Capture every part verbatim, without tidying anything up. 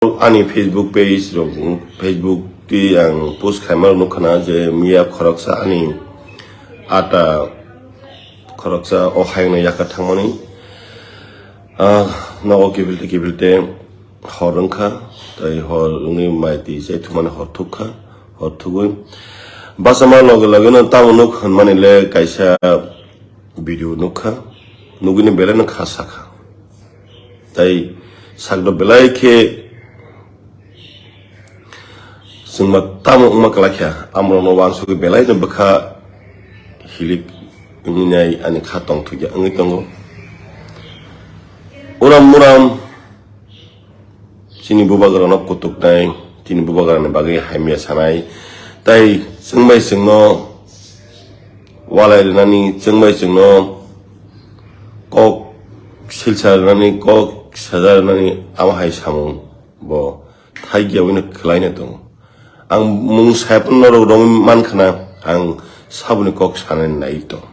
ani Facebook page rok, Facebook ti ang post khaima rok nukha na je miya khoroksa ani ata khoroksa o hayungno yakha thangmani, ah, nogo kibilte kibilte hor wngkha, tei hor wngwi mai twi chaithumani hor thukha, hor thugwi bachama loge loge no tamo nuk hwnmani le kaisa video nukha, nugwini belai no kha sakha. Tai sakno belai khe chwngma tamo wngma kwlai kha, amrokno uansugwi belai no bwkha hilik wngwi nai ani kha tongthokya wngwi tongo. Uram muram chini bubagrano kutuknai, chini bubagrani bagwi hamya sanai, tai chwngbai chwngno walai rwnani, chwngbai chwngno kok silsa rwnani, kok saja rwnani, amo hai samung bo thaikyawino khwlaina tongo. Ang mung sai phano norok romwi mankha na, ang saboni kok sanani nai tongo.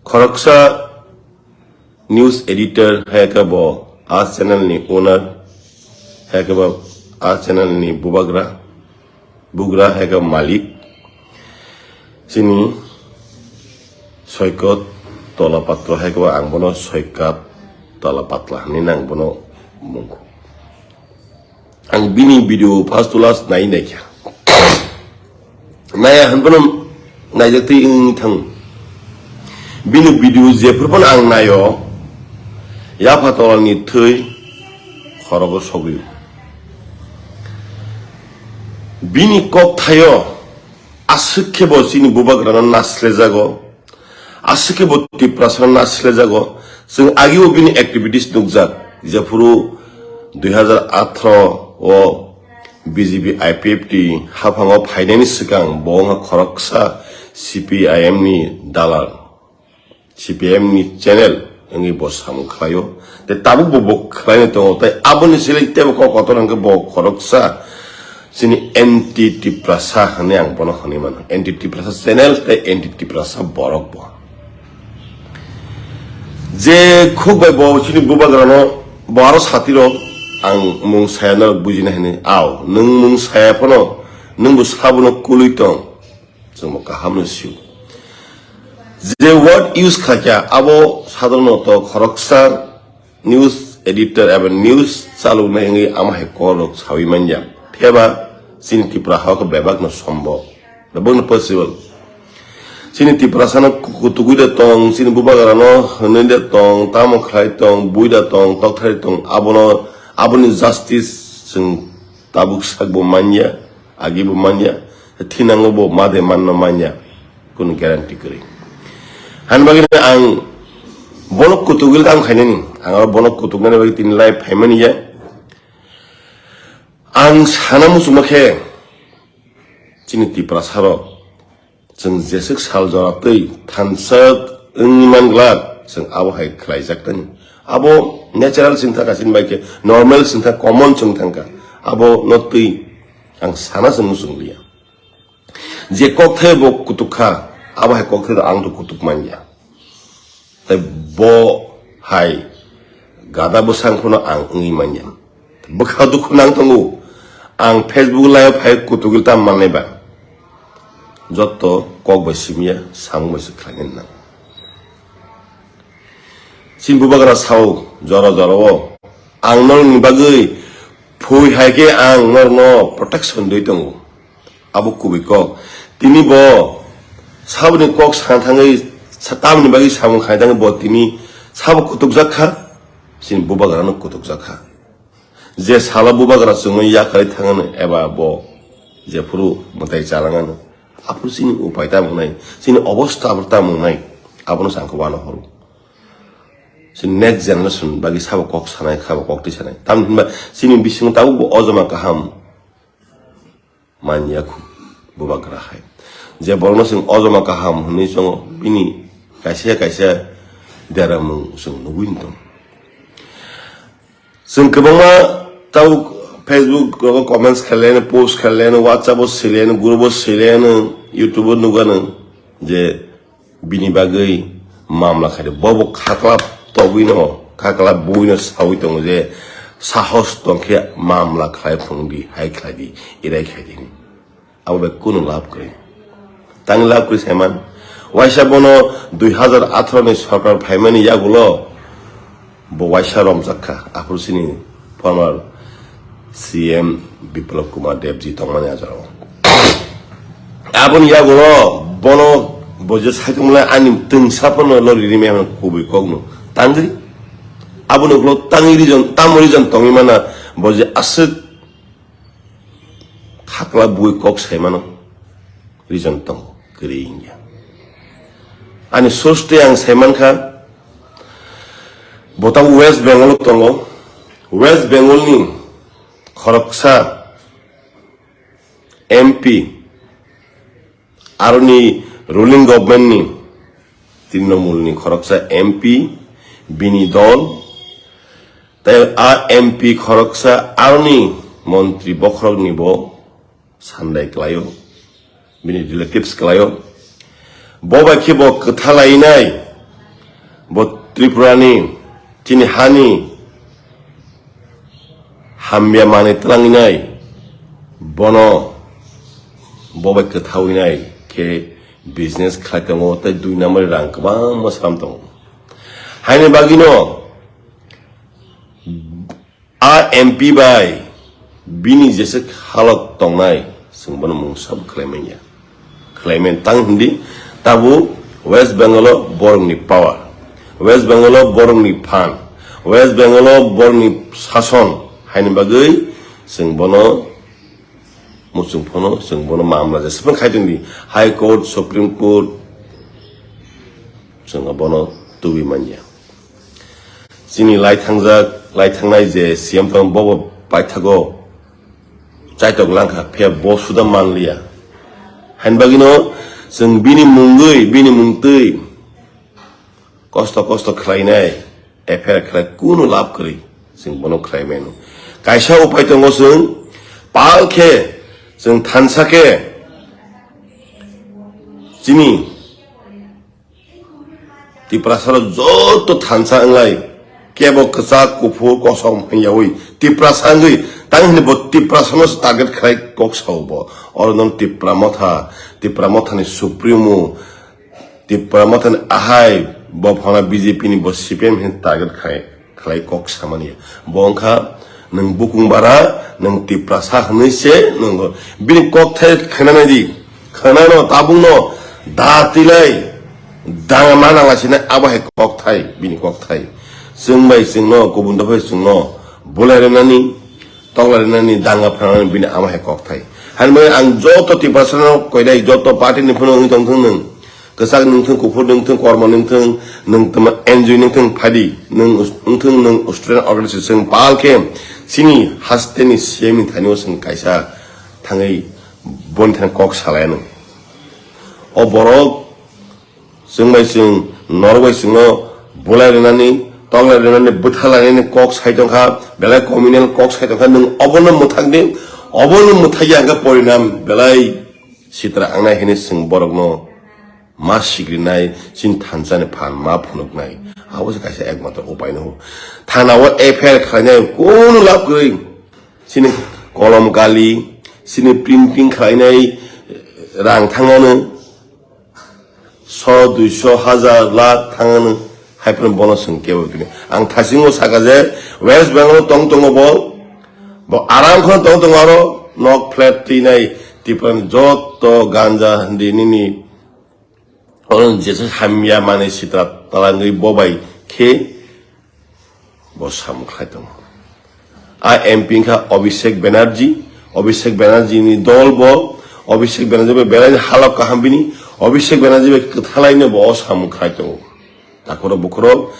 Khoroksa news editor hai khe bo a channel ni owner, hai khe bo a channel ni bubagra, bugra hai khe malik. Chini Soikot Tola Patla hai khe bo ang bono Soikap Tola Patla hinwi nang bono mung. Ang bini video first to last nai naikha. Naya hwnphano naijak twi wng thang. Bini video jephru phano ang naio, yapha tolani thwi khorogo sogwi. Bini kok thaio aswk khe bo chini bubagrano naslejago. Aswk khe bo Tiprasano naslejago. Chwng agio bini activities nukjak. Jephuru dui hazar atharo o B J P I P F T haphango phainani swkang bo wngkha khoroksa C P I M ni dalal, C P I M ni channel wngwi bo samung khlaio. Tei tabuk bo bo khlaina tongo. Tei aboni seleng teibo kok kotor hwnkhe bo khoroksa chini anti Tiprasa hwnwi ang bono hwnwi mano. Anti Tiprasa channel tei anti Tiprasa borok bo. Je khuk bai bo chini bubagrano bo aro satiro ang mung saya norok bujina hini. Aw, nwng mung saya phano nwng bo sabono kului tong. Chwng bo kaham no sio. Je word use khlaikha abo sadharanoto khoroksa news editor eba news chaloknai wngwi ama hai kok rok sawi manya. Phiya ba chini Tripura ha o khe bebak no sombo, bebak no possible. Chini Tiprasa no ku-, kutugwi da tong, chini bubagra no hwnwi da tong, tamo khlai tong, bui da tong, tokthai tong, abono, aboni justice chwng tabuk sak bo manya, agi bo manya, thinango bo ma de manno manya. Kunu guarantee kwrwi. Hani bagwi ang bono kutugwi tamo khainani. Ang aro bono kutuknani bagwi tini live phaimani ya. Ang sana muchungma khe chini Tiprasa rok chwng jeswk sal jora twi thansa wngwi man glak chwng abo hai khlaijak tani. Abo natural chwng thangkha chini bai khe, normal chwng thang, common chwng thangkha. Abo no twi ang sana se muchung liya. Je kokthai bo kutuk kha, abo hai kokthai do ang do kutuk manya. Tai bo hai gada bwsang phano ang wngwi manya. Bwkha dukhu nang tongo. Ang Facebook live hai kutugwi tam manai ba. Jotto kok bai simiya, samung bai se khlainani nang. Chini bubagra sao jora jora o. Ang norokni bagwi phui hai khe ang norokno protection dui tongo. Abo kubui kok. Tini bo saboni kok sana thangwi sa-, tamoni bagwi samung khai thangwi bo tini sabo kutukjak kha, chini bubagrano kutukjak kha. Je salo bubagra chumui yakarwi thangano eba bo jephuru mwtai chalangano, aphuru chini upai tamo wngnai, chini obosta aphuru tamo wngnai, abono chwng khe uanw horo. Chini next generation bagwi sabo kok sanai, sabo kok twi sanai. Tamni hwnba chini bisingo tabuk bo ojoma kaham manya khu bubagra hai. Je borokno chwng ojoma kaham hwnwi chongo, bini kaisa kaisa deramung chwng nugwi tong. Chwng kwbangma tabuk Facebook rogo comments khaileno, post khaileno, WhatsApp o swilaino, group o swilaino, YouTube o nugano je bini bagwi mamla khaidi. Bobo khakla togwino, khakla buino sawi tongo je sahos tongkhe mamla khlai phunukdi, hai khlaidi, irai khlaidi. Abo bai kunu lab kwrwi. Tang lab kwrwi saiman. Waisa bono dui hazar atharo ni sorkar phaimani yagulo bo waisa romjak kha. Aphuru chini former C M Biplab Kumar Debji tongmani ajaro. Aboni yagulo bono bo je saitung mwnai ani twngsa phano lo rini me kubui kokno. Tangri. Aboni ulo tangri region, tamo region tongwi mana bo je aswk khakla bui kok saimano region tongo, kwrwi wngya. Ani source tei ang saimankha, bo tabuk West Bengal o tongo. West Bengal ni khoroksa M P, aroni ruling government ni Trinamool ni khoroksa M P, bini dol, tei a M P khoroksa aroni montri bokhorok ni bo sandai kwlaio, bini relatives kwlaio. Bo bai khe bo kwtha lainai, bo Tripura ni chini hani hamya manwi twlangwi nai, bono bo bai kwthawi nai khe business khlai tongo tei dui number rang kwbangma slam tongo. Haini bagwino a M P bai bini jesa halok tongnai, chwng bono mungsa bo khlai manya. Khlai manya tang hindi, tabuk West Bengal o borokni power, West Bengal o borokni phan, West Bengal o borokni sason, haini bagwi chwng bono muchung phano, chwng bono mamla jesa phano khai tongdi, High Court, Supreme Court, chwng bono tubui manya. Chini lai thangjak, lai thangnai je C M tong bobo paithago chaitok langkha, phiya bo suda manliya. Hain bagwino chwng bini mungwi, bini mungtwi kosto kosto khlainai, F I R khlai kunu lab kwrwi, chwng bono khlai mano. Kaisa upai tongo chwng, pal khe, chwng thansa khe, chini Tiprasarok joto thansa wnglai, kebo kwchak, kuphur, kosom hwnyawi Tiprasa wngwi tang hwnwi bo Tiprasano se target khlai kok sao bo. Oro non Tipra Motha, Tipra Mothani Supremo, Tipra Mothani ahai bo phana B J P ni bo C P M hwnwi target khai. Khlai kok samani. Bo wngkha nwng bukung bara, nwng Tiprasa hwnwi se nwng bini kokthai khwnanai di. Khwnano tabukno da tilai danga manang lasinai abo hai kokthai, bini kokthai. Chwng bai chwngno, kubun dophai chwngno bulai rwnani, toklai rwnani, danga phanani bini amo hai kokthai. Hani bagwi ang joto Tiprasano koinai, joto party ni phano wngwi tongthung nwng. Kwchak nungthung, kuphur nungthung, kormo nungthung, nwng tamo N G O nungthung, phadi, nwng us-, nungthung, nwng student organization pal khe chini haste ni C M ni thani o chwng kaisa thangwi boni thani kok salai nw. O borok chwng bai chwng norok bai chwngno bulai rwnani, toklai rwnani, bwtha lainani kok sai tongkha, belai communal kok sai tongkha, nwng obono mwthak di, obono mwthakya hwnkhe porinam belai sitra wngnai hwnwi chwng borokno ma sikrinai, chini thansani phan ma phunuknai. Abo se kaisa ekmatro upai no. Thana o F I R khlainai kunu lab kwrwi. Chini kolom kali, chini printing khlainai rang thangano. So, duiso, hajar, lakh thangano. Hai phano bono chwng kebo tini. Ang thasingo saka je West Bengal o tong tongo bo. Bo aram kheno tong tongo aro. Nok flat twinai Tripura ni joto ganja handi nini Oro jesa hamya manwi sitra talangwi bo bai khe bo samung khlai tongo. A M P wngkha Abhishek Banerjee, Abhishek Banerjee ni dol bo, Abhishek Banerjee bai belai halok kaham bini, Abhishek Banerjee bai kwthalaino bo o samung khlai tongo. Takhoro bukhoro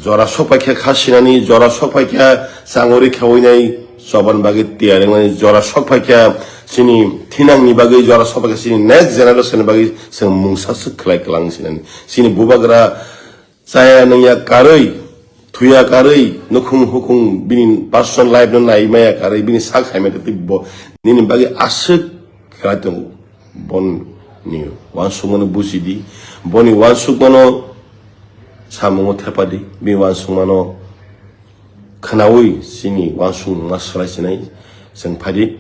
Jora sokpaikha kha sinani, jora sokpaikha changori khawinai choban bagwi tiyar wngnani, jora sokpaikha chini thinangni bagwi, jora sokpaikha chini next generation ni bagwi chwng mungsa swk khlai kwlang sinani. Chini bubagra chaya nungya karwi, thuya karwi, nukhung hukhung bini personal life no nai maya karwi, bini sak hai maya twi bo nini bagwi aswk khlai tongo. Boni uansukmano buji di, boni uansukmano samungo thepa di, bini uansukmano khwnaui chini uansukmung ma swlai sinai chwng phaidi.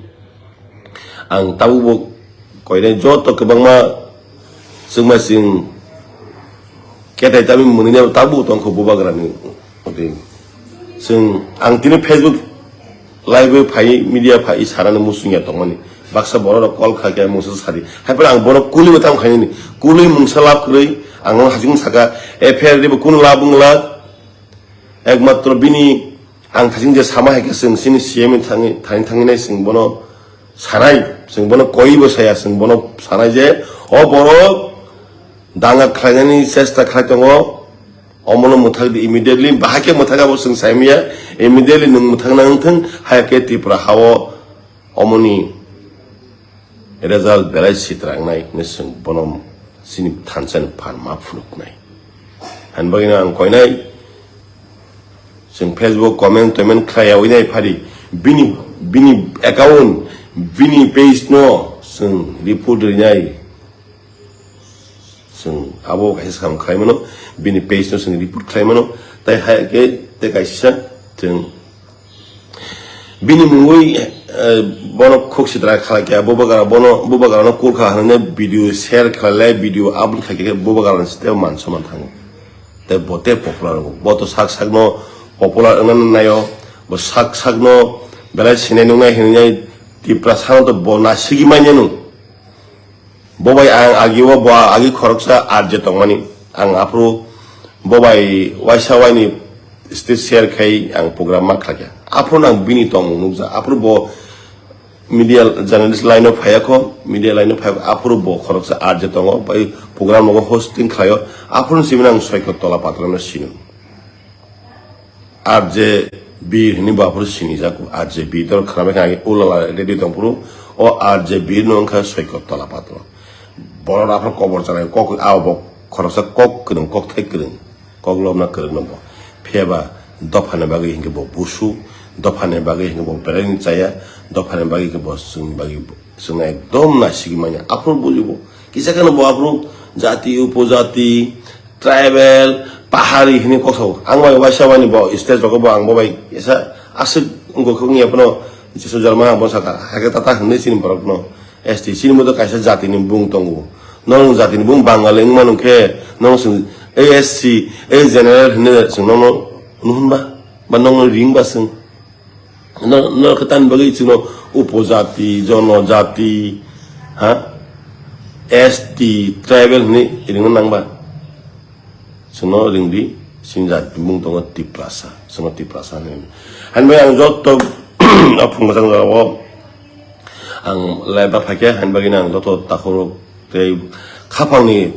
Ang tabukbo koinai joto kwbangma chwngma chwng ketai tamni mwnwini tabuk tongkho bubagrani. Chwng ang tini Facebook live bai phai media phai sanani muchungya tongmani. Baksa borok rok call kha khe mungsa sadi. Hai phano ang bono kuli bo tam khainani. Kuli mungsa lab kwrwi ang no haching saka F I R ribo kunu lab wngla. Ekmatro bini ang thaching je sama hai khe chwng chini C M ni thangwi, thani thangwi nai chwng bono sanai, chwng bono koi bo saya, chwng bono sanai je o borok danga khlainani chesta khlai tongo, omono mwthak di immediately, bahai khe mwthak abo chwng sai manya, immediately nwng mwthak nang thung, hai khe Tripura hao omoni result belai sitra wngnai hinwi chwng bono chini thansa ni phan ma phunuknai. Hani bagwino ang koinai chwng Facebook comment toment khlai yaui nai phari bini, bini account, bini page no chwng report rinai. Chwng abo kaisa sam khlai mano, bini page no chwng report khlai mano, tai hai khe tei kaisa chwng bini mungwi, eh, bono khuk sitra khlai khe bubagra bono, bubagra no kul kha hwnwi video share khlai lai, video upload khai khe bubagra ni site man soman thango. Tei bo tei popular wngo, bo to sak sak no popular wngna naio, bo sak sak no belai sinai nuknai hinwi Tiprasa no to bo na sigi manya nung. Bo bai ang agi o bo agi khoroksa R J tongmani. Ang aphuru bo bai waisa waini stage share khai ang program ma khlakya. Aphuru nang bini tongmung nukja. Aphuru bo media journalist line o phaiya kho, media line o phaiya kho. Aphuru bo khoroksa R J tongo, bai program nogo hosting khlaio. Aphuru simi nang Soikot Tola Patrano sino. R J Bir hini bo aphuru sinijak, R J Bir to khwnamai kha ulala radio tongphuru, o R J Bir no wngkha Soikot Tola Patro. Borok aphuru kobor chanai kok, a bo khoroksa kok kwrwng, kok thai kwrwng, kok lobna kwrwng no bo. Phiya ba dophani bagwi hinkhe bo busu, dophani bagwi hinkhe bo beraini chaya, dophani bagwi hinkhe bo chwng bagwi chwng ekdom naisigi manya. Aphuru bujibo. Kisa kheno bo aphuru jati, upojati, tribal, pahari hinwi kok sao. Ang bai waisa waini bo stage rogo bo ang bo bai kisa aswk wngkha wngya phano Jisu jorma ang bo saka. Hakhe tata hinwi chini borokno S T chini bo to kaisa jatini bung tongo. Nong jatini bung Bangali wngma nung khe nong chwng A S C, A general hinwi chwng nongno nuhun ba? Ba nongno ring ba chwng? No, no, khe tamni bagwi chwngno upojati, jonojati, ha? S T, tribal hinwi ringna nangba? Chwngno ringdi, chini jati bumung tongo Tiprasa, chwngno Tiprasa hinwi. Hani bagwi ang joto o phung bwsang jorao ang live ba phaikha, hani bagwino ang joto takhuk tei khapangni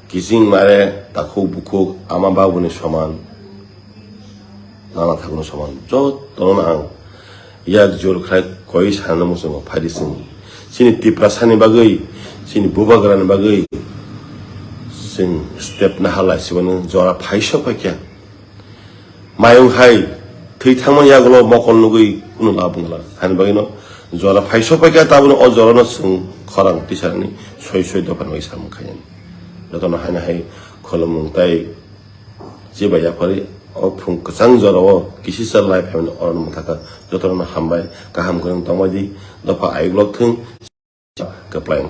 kiching mare takhuk bukhuk ama babuni soman. Nana thangno soman jotono ang yak jor khlai koi sana muchungo phaidi chwng. Chini Tiprasani bagwi, chini bubagrani bagwi chwng step nahalai sibano jora phaiso phaikha. Mayung hai thwi thangma yagulo mokol nugwi kunu lab wngla. Hani bagwino jora phaiso phaikha tabukno o jorano chwng khorang tisani soi soi dophani bagwi samung khaiyani. Jotono haino hai khulumung tai Chibai yaphari o phung kwchang jorao kisisa lai phaimani oroni mwthakha jotono hambai kaham kwrwng tongbai di dopha ayuk lok thung kwplai wng